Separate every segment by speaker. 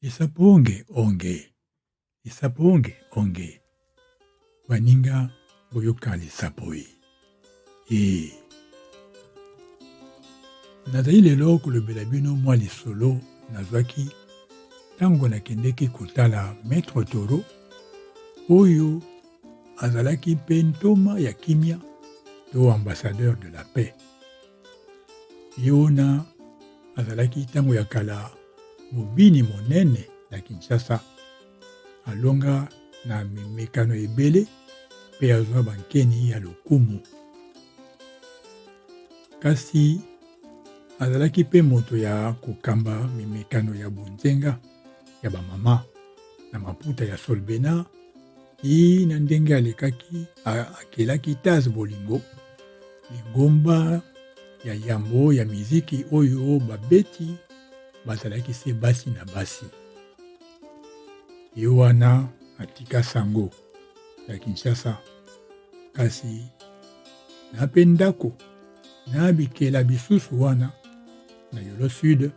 Speaker 1: Lisapo onge onge, lisapo onge onge. Baninga boyoka lisapo e. Ee. Nazali lelo kolobela bino mwa lisolo nazwaki ntango nakendeki kotala Maître Toro oyo azalaki mpe ntoma ya kimia to ambassadeur de la paix. Ye wana azalaki ntango ya kala mobini monene na Kinshasa. Alonga na mimekano ebele mpe azwa bankeni ya lokumu. Kasi azalaki mpe moto ya kokamba mimekano ya bonzenga ya bamama na maputa ya Solbena tii na ndenge alekaki akelaki Taz Bolingo, lingomba ya yambo ya miziki oyo babeti bazalaki se basi na basi. Ye wana atika sango na Kinshasa, kasi na mpe ndako na bikela bisusu wana na Yolo Sud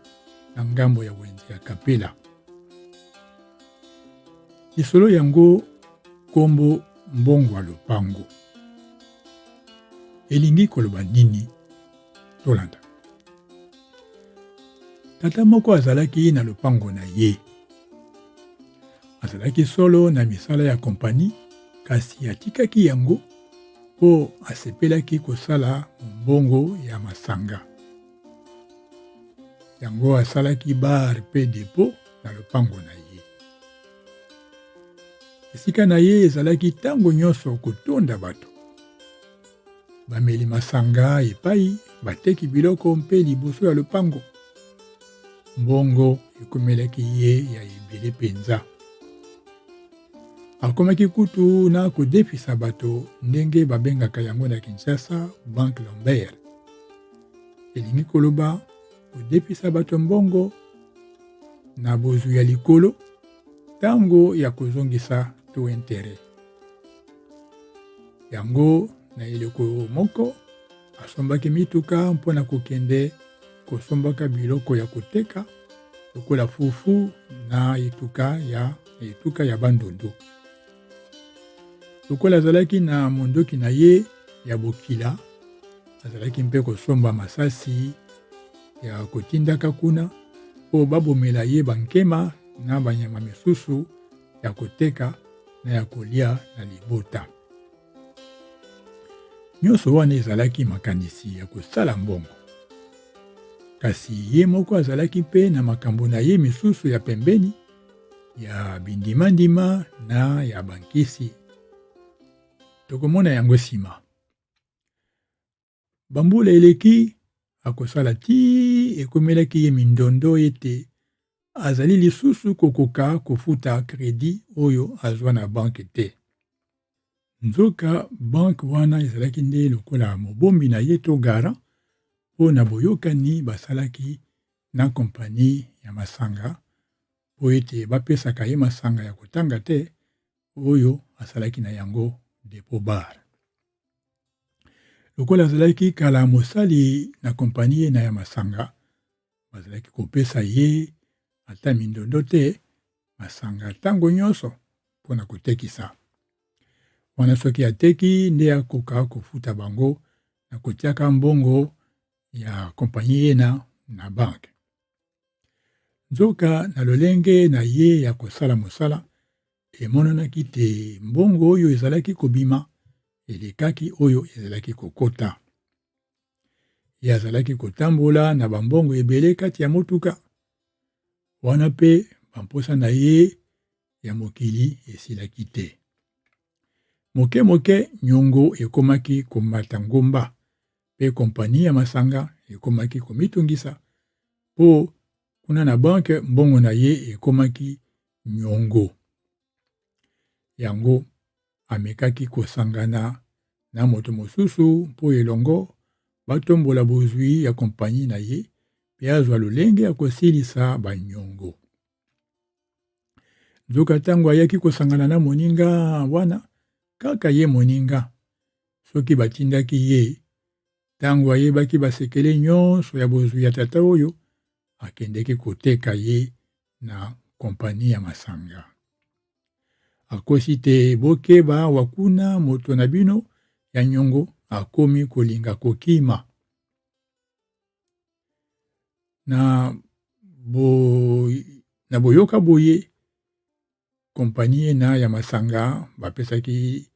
Speaker 1: na ngambo ya wenze ya Kapela. Lisolo yango kombo mbongo ya lopango elingi koloba nini? Tolanda. Tata moko azalaki na lopango na ye. Azalaki solo na misala ya kompani, kasi atikaki yango mpo asepelaki kosala mombongo ya masanga. Yango asalaki bar mpe depo na lopango na ye. Esika na ye ezalaki ntango nyonso kotonda bato. Bameli masanga epai bateki biloko mpe liboso ya lopango. Mbongo ekomelaki ye ya ebele mpenza. Akomaki kutu na kodefisa bato ndenge babengaka yango na Kinshasa Banque Lambert. Elingi koloba kodefisa bato mbongo na bozwi ya likolo ntango ya kozongisa to interet. Yango na eleko moko asombaki mituka mpo na kokende kosombaka biloko ya koteka lokola fufu na etuka ya etuka ya Bandundu. Lokola azalaki na mondoki na ye ya bokila, azalaki mpe kosomba masasi ya kotindaka kuna mpo babomela ye bankema na banyama misusu ya koteka na ya kolia na libota. Nyonso wana ezalaki makanisi ya kosala mbongo. Kasi ye moko azalaki mpe na makambo na ye misusu ya pembeni ya bindimandima na ya bankisi. Tokomona yango nsima. Bambula eleki, akosala tii ekomelaki ye mindondo ete azali lisusu kokoka kofuta kredi oyo azwa na banke te. Nzoka banke wana ezalaki nde lokola mobombi na ye to garant mpo na boyokani basalaki na kompani ya masanga mpo ete bapesaka ye masanga ya kotanga te oyo asalaki na yango depot bar. Lokola azalaki kala mosali na kompani ena ya masanga, bazalaki kopesa ye ata mindondo te masanga ntango nyonso mpo na kotekisa. Wana soki ateki nde akoka kofuta bango na kotiaka mbongo ya kompani ena na banke. Nzoka na lolenge na ye ya kosala mosala, emonanaki te mbongo oyo ezalaki kobima elekaki oyo ezalaki kokota. Ye azalaki kotambola na bambongo ebele kati ya motuka. Wana mpe bamposa na ye ya mokili esilaki te. Moke moke nyongo ekomaki komata ngomba mpe kompani ya masanga ekomaki komitungisa mpo kuna na banke mbongo na ye ekomaki nyongo. Yango amekaki kosangana na moto mosusu mpo elongo batombola bozwi ya kompanyi na ye mpe azwa lolenge ya kosilisa banyongo. Nzoka ntango ayaki kosangana na moninga wana, kaka ye moninga, soki batindaki ye, ntango ayebaki basekele nyonso ya bozwi ya tata oyo, akendeki koteka ye na kompani ya masanga. Akosi te bokeba wa kuna moto na bino ya nyongo akomi kolinga kokima. Na, bo, na boyoka boye kompani ena ya masanga bapesaki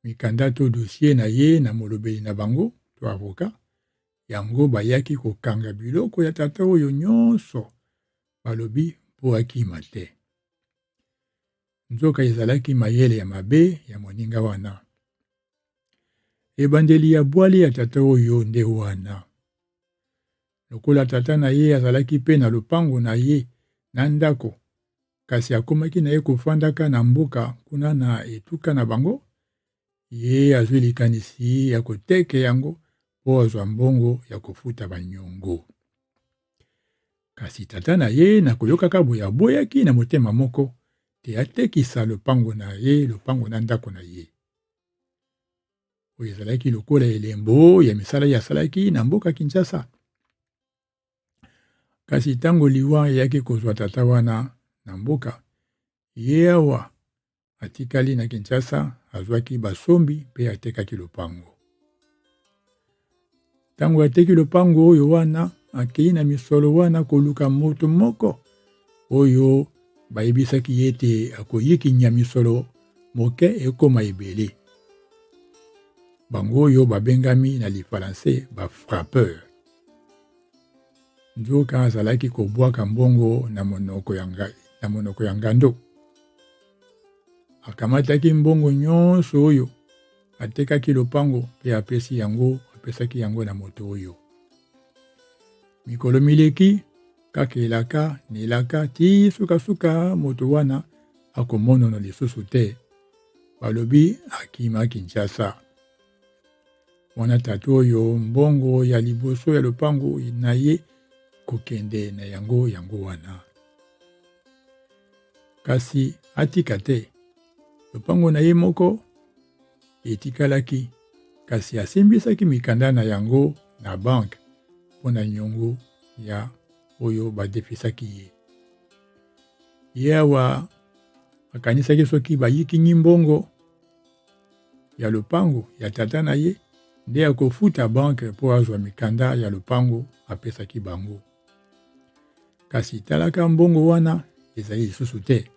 Speaker 1: mikanda to dossier na ye na molobeli na bango to avocat yango bayaki kokanga biloko ya tata oyo nyonso balobi mpo akima te. Nzoka ezalaki mayele ya mabe ya moninga wana. Ebandeli ya bwale ya tata oyo nde wana. Lokola tata na ye azalaki mpe na lopango na ye na ndako, kasi akomaki na ye kofandaka na mboka kuna na etuka na bango, ye azwi likanisi ya koteke yango mpo azwa mbongo ya kofuta banyongo. Kasi tata na ye na koyokaka boye aboyaki na motema moko te atekisa lopango na ye, lopango na ndako na ye. Oyo ezalaki lokola elembo ya misala ye asalaki na mboka Kinshasa. Kasi ntango liwa eyaki kozwa tata wana na mboka, ye awa atikali na Kinshasa, azwaki basombi mpe atekaki lopango. Ntango ateki lopango oyo wana, akei na misolo wana koluka moto moko oyo bayebisaki ye ete akoyikinya misolo moke ekoma ebele. Bango oyo babengami na lifalanse ba frappeur. Nzoka azalaki kobwaka mbongo na monoko ya, na monoko ya ngando. Akamataki mbongo nyonso oyo atekaki lopango mpe apesi yango, apesaki yango na moto oyo. Mikolo mileki, kaka elaka na elaka tii sukasuka moto wana akomonana lisusu te. Balobi akima Kinshasa. Wana tata oyo mbongo ya liboso ya lopango na ye kokende na yango yango wana. Kasi atika te. Lopango na ye moko etikalaki, kasi asimbisaki mikanda na yango na banke mpo na nyongo ya oyo badefisaki ye. Ye awa akanisaki soki bayikinyi mbongo ya lopango ya tata na ye nde akofuta banke mpo azwa mikanda ya lopango apesaki bango. Kasi talaka mbongo wana ezali lisusu te.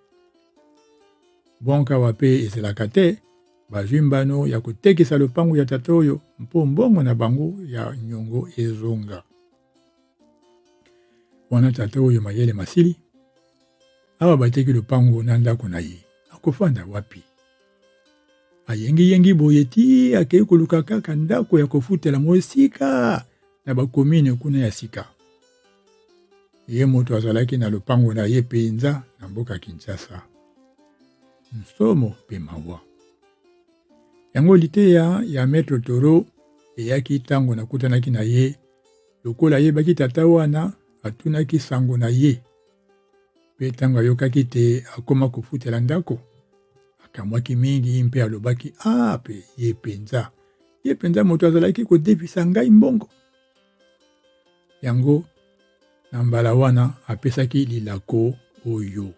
Speaker 1: Banke awa mpe ezelaka te, bazwi mbano ya kotekisa lopango ya tata oyo mpo mbongo na bango ya nyongo ezonga. Wana tata oyo mayele masili, awa bateki lopango na ndako na ye, akofanda wapi? Ayengiyengi boye ti akei koluka kaka ndako ya kofutela mosika na bakomine kuna ya sika. Ye moto azalaki na lopango na ye mpenza na mboka Kinshasa. Nsomo mpe mawa. Yango liteya ya Maître Toro eyaki ntango nakutanaki na ye. Lokola ayebaki tata wana, atunaki sango na ye. Mpe ntango ayokaki te akoma kofutela ndako, akamwaki mingi mpe alobaki, ah, mpe ye mpenza, ye mpenza moto azalaki kodefisa ngai mbongo. Yango na mbala wana apesaki lilako oyo: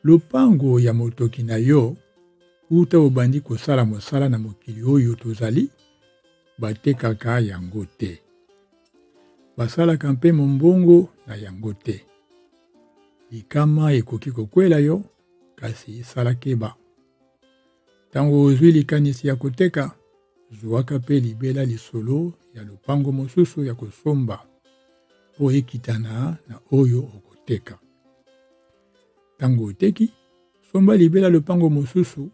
Speaker 1: Lopango ya motoki na yo, uta obandi kosala mosala na mokili oyo tozali, batekaka yango te. Basalaka mpe mombongo na yango te. Likama ekoki kokwela yo, kasi sala keba. Ntango ozwi likanisi ya koteka, zuwaka mpe libela lisolo ya lopango mosusu ya kosomba mpo ekitana na oyo okoteka. Ntango oteki, somba libela lopango mosusu,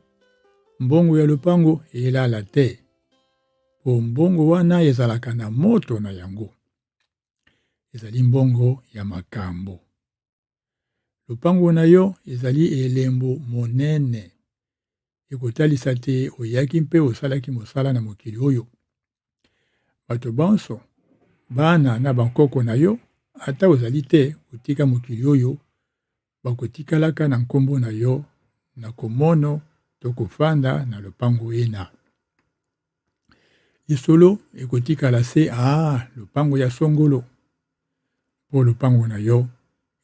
Speaker 1: mbongo ya lopango elala te. Po mbongo wana ezalaka na moto na yango. Ezali mbongo ya makambo. Lopango na yo ezali elembo monene. Ekotalisa te oyaki mpe osalaki mosala na mokili oyo. Bato banso, bana na bankoko na yo, ata ozali te otika mokili oyo, bakotikalaka na nkombo na yo na komono to kofanda na lopango ena. Lisolo ekotikala se a lopango ya songolo, mpo lopango na yo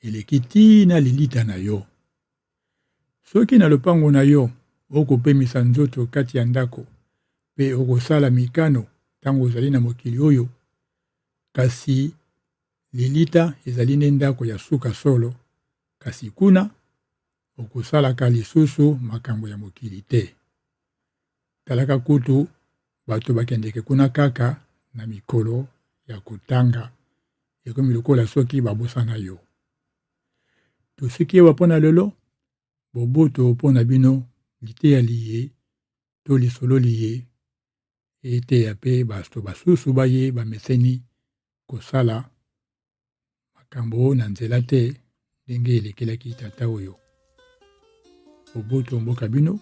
Speaker 1: eleki tii na lilita na yo. Soki na lopango na yo okopemisa nzoto kati ya ndako mpe okosala mikano ntango ozali na mokili oyo, kasi lilita ezali nde ndako ya suka solo, kasi kuna okosalaka lisusu makambo ya mokili te. Talaka kutu bato bakendeke kuna kaka na mikolo ya kotanga, ekomi lokola soki babosana yo. Tosiki awa mpo na lelo. Boboto mpo na bino, liteya liye to lisolo liye eteya mpe bato basusu baye bameseni kosala makambo na nzela te ndenge elekelaki tata oyo. Boboto mboka bino,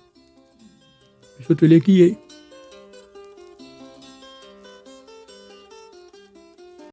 Speaker 1: biso toleki ye.